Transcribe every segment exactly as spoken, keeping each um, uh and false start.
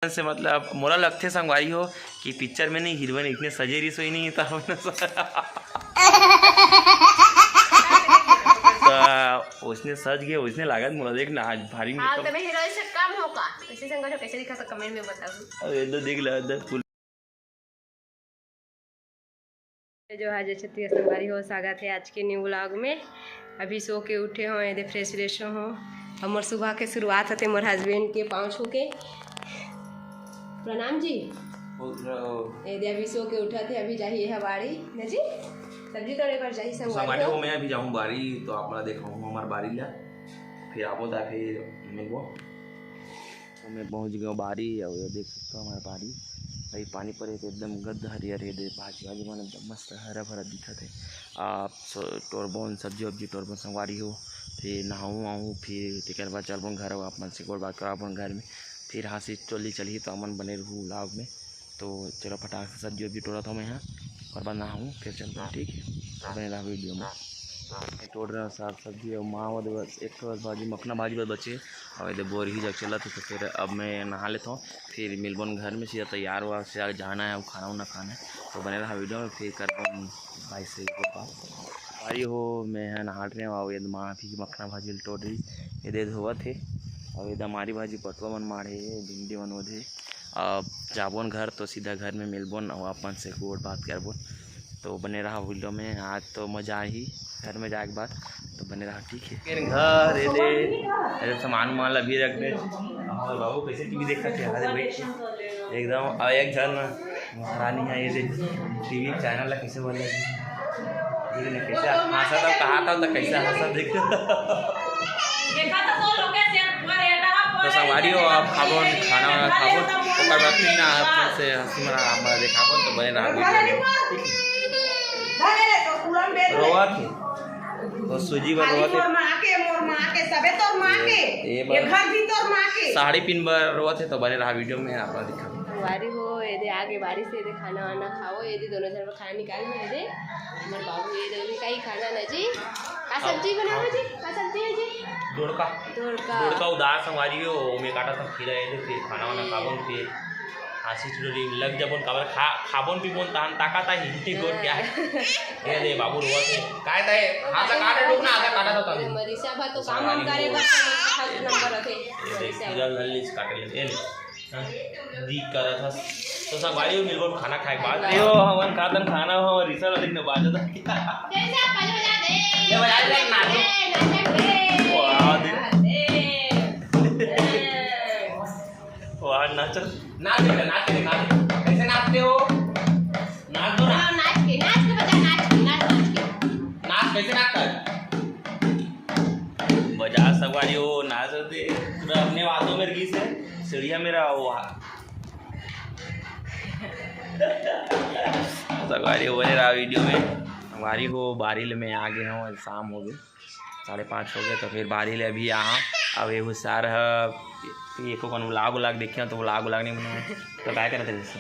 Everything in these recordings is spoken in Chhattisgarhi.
से मतलब मोला लगथे संगवारी हो कि पिक्चर में नहीं हीरोइन इतने सजे रहिस होही नहीं त अपन त ओइसने सज गे, ओइसने लागत मोला। देख ना, आज भारी हाँ, makeup। तबे हीरोइन से कम हो का? कैसे संगवारी हो, कैसे दिखा तो कमेंट में बताओ। अरे इधर देख ले, इधर फुल। जो है, जय छत्तीसगढ़ संगवारी हो, स्वागत है आज के न्यू व्लॉग में। अभी सो के उठे हो, एदे फ्रेश व्रेश हो। हमर सुबह के शुरुआत होते मोर हस्बैंड के पाँव छू के। प्रणाम जी। खुश रहो। एदे अभी सो के उठा थे, अभी जाही है बाड़ी न जी, सब्जी तोड़े बर जाही संगवारी संगवारी हो। हो, मैं अभी जाऊँ बाड़ी, तो आप ला देखाऊँ हमार बाड़ी ला, फिर आपो ता फिर मिलबो। तो मैं पहुंच गया बारी, और ये देख सकते हो हमारे बारी भाई, पानी पड़े तो एकदम गद्द हरियर है, दे भाजी वाजी मन एकदम मस्त हरा भरा दिखत है। आप स-, टोरबोन सब्जी वब्जी टोरबोन संगवारी हो, फिर नहाऊँ आऊँ, फिर तेकर बाद चलबोन घर, आप मन से गोठ बात कराबोन घर में, फिर हाँसी टोली चलही तो अमन बने रहू व्लॉग में। तो चलो फटाक से सब्जी वब्जी टोरत हूँ मैं यहाँ, और बाद नहाऊँ फिर चलते हैं, ठीक है? तो बने रहा वीडियो में। मैं टोर रहा साग सब्जी और माँ वो बस एक ठो बस भाजी, मखना भाजी बस बचे। और इधर बोरी ही जग चला तो, तो फिर अब मैं नहा लेता हूँ, फिर मिलबोन घर में सीधा तैयार हुआ से आगे जाना है, वो खाना उना खाना है। तो बने रहा वीडियो में, फिर करबोन भाई से एक बात। भाई हो, मैं है नहाट रहे हूँ, और ये माँ भी मखना भाजी टोर रही, ये दे धोवत है। और ये दमारी भाजी पटवा मन मारे है, भिंडी मन ओधे। अब जाबोन घर तो सीधा घर में मिलबोन और अपन से गोठ बात करबोन। तो बने रहा वीडियो में, आज तो मजा आही घर में जाए के बाद, तो बने रहा, ठीक है। फिर घर ये दे, अरे सामान वामान ला भी रख दे। और बाबू कैसे टीवी देखत है, अरे भाई एकदम। और एक झन महारानी है, ये दे टीवी चैनल ला कैसे बोले, ये दे कैसे हंसा था, कहा था तो कैसे हंसा देख। तो संगवारी हो, आप खाबोन, खाना वाना खाबोन, ओकर बाद फिर ना आप मन से हंसी मना आप मन देखाबोन, तो बने रहा वीडियो में। रोवत हे, तो सूजी बर रोवत हे। मोर माँ के, मोर माँ के, सबे तोर माँ के, ये ये घर भी तोर माँ के। साड़ी पिन बर रोवत हे, तो बने रहा वीडियो में, आप मन दिखाबोन। संगवारी हो, ये दे आगे बारी से, ये दे खाना वाना खाओ, ये दे दोनों जन खाना निकाल में दे। हमर बाबू ये दे, उनका ही खाना ना जी। का सब्जी बनाओ जी? का सब्जी है जी? दोड़का। दोड़का। दोड़का उदार संगवारी हो, ओमे काटा था खीरा ये दे, फिर खाना वाना खाबोन, फिर हाँसी ठिठोरी लग जाबोन, काबर खा, खाबोन पीबोन, तहन ताकत आही, गोठ के आही। ये दे बाबू रोवत हे। काय ताई? हाथ ला काट, रुक ना, आधा काटा था तहन। मरीसा भा तो काम हम करे बर फर्स्ट नंबर रथे। ये दे, खीरा धर लीस, काट ले, ये ले। हाँ, दिख करत हस। तो संगवारी हो, मिलबो खाना खाए के बाद। यो, हमन खातन खाना, हमर रिसर वाले ने बाजत है। जैसे आप पहले बजा दे। ले बजा दे, नाचो। नाचो। वाह, दे। वाह, नाचो। नाच बेटा, नाच के दिखा दे। कैसे नाचते हो? नाच दो ना। हाँ, नाच के, नाच के बजा, नाच के, नाच, नाच के। नाच कैसे नाचता है? बजा संगवारी हो, नाच दे, पूरा अपने बातों में रही से, सीढ़िया मेरा वो हा। संगवारी हो, बने रहा वीडियो में। संगवारी हो, बारी ले में आ गए हूँ, शाम हो गए, साढ़े पाँच हो गए, तो फिर बारी ले अभी यहाँ। अब ये हुशार है, ये को कौन vlog vlog देखे हो, तो vlog vlog नहीं बनाए, तो काय करते जैसे?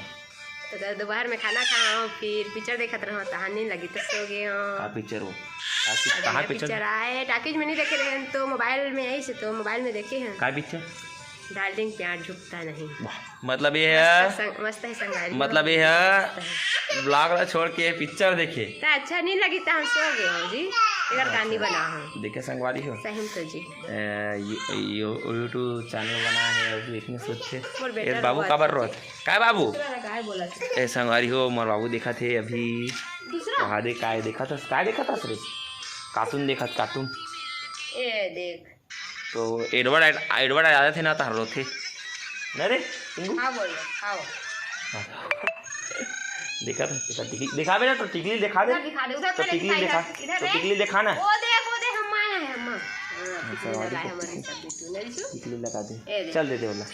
तो कल दोपहर में खाना खाए हंव, फिर पिक्चर देखत रहेंव, तहां नींद लगिस त सो गे हंव। का पिक्चर हो? का पिक्चर? अभी कहां पिक्चर? पिक्चर आए, टॉकीज में नहीं देखे रहेन, तो मोबाइल में आइस हे, तो मोबाइल में देखे हंव। का पिक्चर? डार्लिंग प्यार झुकता नहीं। वाह, मतलब ये है, मस्त संग-, मस्त है संगवारी। मतलब ये है, मस्त है। Vlog ला छोड़ के पिक्चर देखे। त अच्छा नहीं लगिस त हम सो गे हंव जी। एकर कहानी अच्छा। बना हंव। देखे संगवारी हो? सही में तो जी। ए, ये, ये YouTube चैनल बना है, अभी इतने सोचे। मोर बेटा ए, बाबू रोवत काबर हे। रोवत? काय बाबू? दूसरा ना काय बोला था? ए, संगवारी हो, मोर बाबू देखत हे अभी। दूसरा? वहाँ दे, काय देखत हस? काय देखत हस रे? कार्टून देखत, कार्टून। ए, देख। तो एडवर्ड, एडवर्ड आ जाथे ना, तहां रोथे। ना रे, टिंकू? हाँ, बोलो, आओ। देखत हस, देखत, टिकली, दिखाबे ना, तो टिकली दिखा दे। उधर दिखा दे, उधर तो करे टिकली दिखाई दिखा, इधर, इधर तो है। टिकली दिखा ना। वो देख, वो देख, हम आए हैं, हम। हाँ, तो संगवारी हो, टिकली लगा दे। ए, देख। चल दे दे वाला।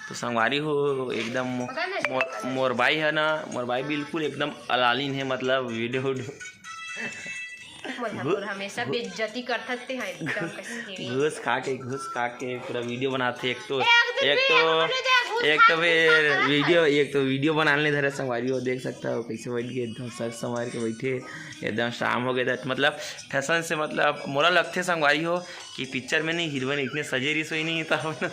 तो संगवारी हो एकदम मो-, पता नहीं मोर, मोर बाई है ना, मोर बाई बिल्कुल एकदम अलालीन है, मतलब वीडियो, वीडियो। मोर घु-, हमेशा घु-, बेइज्जती करथस ते हा एकदम कस के। घूस खा के, घूस खा के पूरा वीडियो बनाथे। एक तो, एक तो, एक तो फिर वीडियो, एक तो वीडियो बनाने धरे संगवारी हो, देख सकता हो कैसे बैठ के एकदम सर संवार के बैठे, एकदम शाम हो गया था। मतलब फैशन से, मतलब मोला लगथे संगवारी हो कि पिक्चर में नहीं हीरोइन इतने सजे रही सोई नहीं तो अपना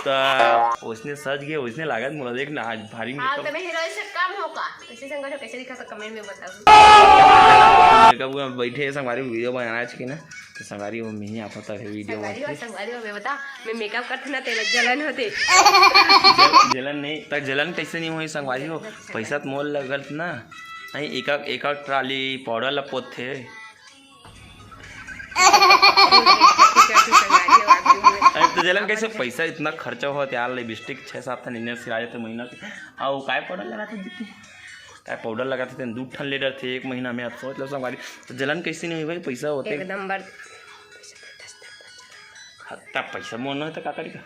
तो उसने सज गए, उसने लागत मोला देखना आज भारी हाँ, makeup। तबे हीरोइन से कम हो का? कैसे संगवारी हो, कैसे दिखा तो कमेंट में बताओ। Makeup में बैठे संगवारी वीडियो बनाना चाहिए ना। तो संगवारी हो, मैं ही आता था वीडियो संगवारी हो, बनाते। संगवारी हो, मैं बता, मैं मेकअप करते ना, तेला जलन होते। जल-, जलन नहीं, त जलन कैसे नहीं होई संगवारी हो? पैसा तो मोल लगत ना। नहीं, एक, एक ट्राली पाउडर ला पोतथे। अरे तो जलन कैसे, पैसा इतना खर्चा होत यार, लिपस्टिक छः सात ठन इन्हें सिरा जाते महीना के। अउ काय पाउडर लगाथे दीदी? काय पाउडर लगाथे, तेन दू ठन ले डरथे एक महीना में। अब सोच लो संगवारी, तो जलन कैसे नहीं होई भाई, पैसा होते। एकदम बर- हत्ता पैसा मोर न होय त का करी का?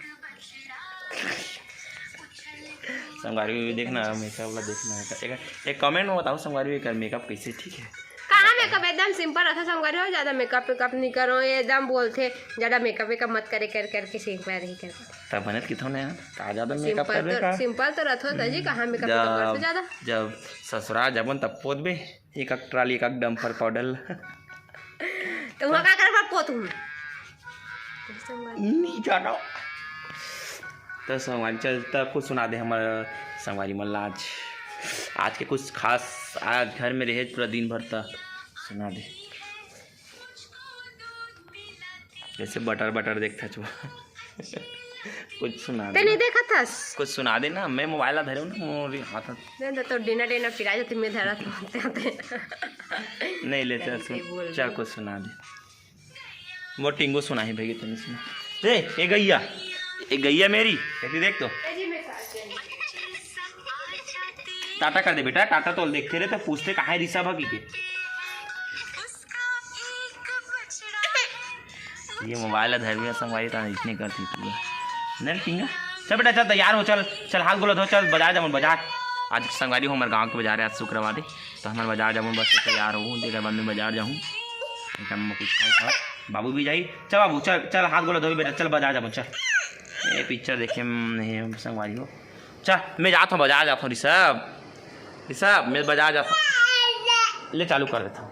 संगवारी भी देखना, मेकअप वाला देखना है। एक, एक कमेंट में बताओ संगवारी, एकर मेकअप कैसे ठीक है? कहाँ मेकअप एकदम सिंपल रहिथे संगवारी हो, ज्यादा मेकअप वेकअप नहीं करो, ये एकदम बोलथे ज्यादा मेकअप वेकअप मत करे कर करके सिंपल रही कर। तब बने किथो ना यार, का ज्यादा मेकअप सिंपल करबे तो, का? सिंपल तो रहिथो त जी, कहाँ मेकअप वेकअप जब, करथे ज्यादा? जब ससुराल जबन तब पोतबे। एक, एक ट्राली, एक, एक डंपर पाउडर ला। तो वहाँ का करबा पोत हूँ? नहीं जाना। तो संगवारी चल, तो कुछ सुना दे हमारे संगवारी मन ला आज, आज के कुछ खास, आज घर में रहे पूरा दिन भर, तो सुना दे। जैसे बटर बटर देखता छुआ। कुछ सुना ते दे नहीं ना। देखत हस? कुछ सुना दे ना, मैं मोबाइल ला धरे हूँ ना, मोर हाथ में। नहीं तो, तो डेना डेना पिरा जाती, मैं धरत होते होते। नहीं ले, चल, नहीं, सुन, बोल चल, दे। कुछ सुना दे। वो टिंगो सुना ही भैया, तूने सुना। ए, ए गैया, ए गैया मेरी, कैसी देख तो। टाटा कर दे बेटा, टाटा तो देखते रहे तो पूछते कहाँ है ऋषभ की के। ये मोबाइल ला धर भी संगवारी ता इतने करती तू। नहीं टिंगा। चल बेटा चल, तैयार हो, चल चल, हाथ गोला धो, चल बाजार जावन, बाजार। आज संगवारी हो, हमारे गाँव के बाजार है, आज शुक्रवार है, तो हमारे बाजार जावन, बस तैयार हो, तेकर बाद में बाजार जाऊँ। एकदम कुछ खाए खाए। बाबू भी जाई, चल बाबू चल चल, हाथ गोला धोबे बेटा, चल बाजार जावन चल। ये पिक्चर देखे नहीं हम संगवारी हो। चल मैं जात हूँ बाजार, जात हूँ ऋषभ, ऋषभ मैं बाजार जात हूँ। ले चालू कर देता हूँ।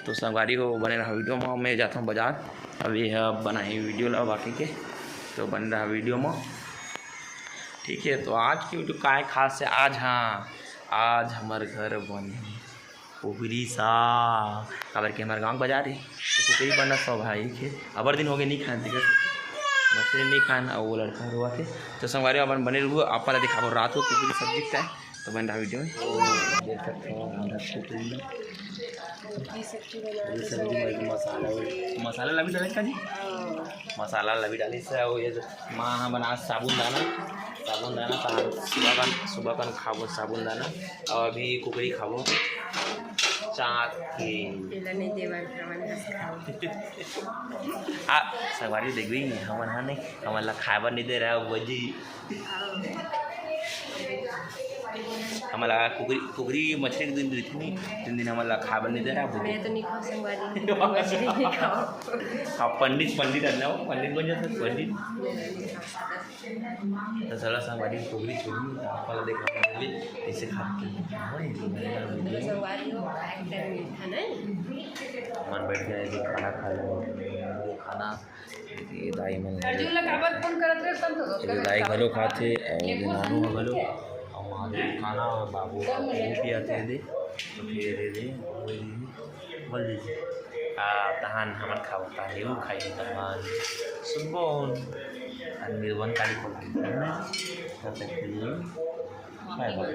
तो संगवारी हो, बने रहा वीडियो में, मैं जाता हूँ बाजार। अभी है बनाई वीडियो ला बाकी के, तो बने रहा वीडियो में। ठीक है, तो आज की वीडियो काय खास है आज? हाँ, आज हमारे घर बने कुकरी सा, काबर के हमारे गाँव के बाजार है, तो कुकरी बनना स्वाभाविक है। अबर दिन हो गए नहीं खान, ठीक है, मछली नहीं खान, और वो लड़का रुआ थे। तो संगवारी अपन बने रहो, आप ला दिखाबो रात को कुकरी सब्जी का है। तो बन रहा वीडियो में, देख सकते हो हम रख चुके हैं। ये सब्जी बना ये के सब्जी में मसाला, मसाला ला भी डाले का जी? हाँ। मसाला ला भी डाली से, और ये माँ हाँ बना साबुन दाना, साबुन दाना का सुबह का, सुबह का खाबो साबुन दाना, और अभी कुकरी खाबो चाँद के। एला नहीं देवा, हमन बस खाओ। आ, संगवारी देखबी, हमन हा नहीं, हमन ला खाए बर नहीं दे रहा, वो जी। हमला कुकरी, कुकरी मछली के दिन रहिथे नहीं, तीन दिन हमला खाए बर नहीं दे रहा, वो मैं तो नहीं खाऊँ संगवारी, मछली नहीं खाऊँ। हाँ, पंडित, पंडित है ना, वो पंडित बन जाता है, पंडित। तो चला संगवारी कुकरी छोड़ी, तो आप वाला देखा मिली, इसे खा के। संगवारी हो, खाए के टाइम मिलता नहीं। मन बैठ गया है कि खाना खा लो, खाना। ये दाई मन ये दाई घलो खाथे, अउ ये नानू ह घलो, अउ माँ के खाना, अउ बाबू ह पानी पियाथे दे। तो फिर ये दे, बोल दीजिए। आ, तहान हमन खाबो, तहान एहू खाई, तहान सुबोन, तहान मिरवन काली खोल के खाना, तब तक के लिए bye bye।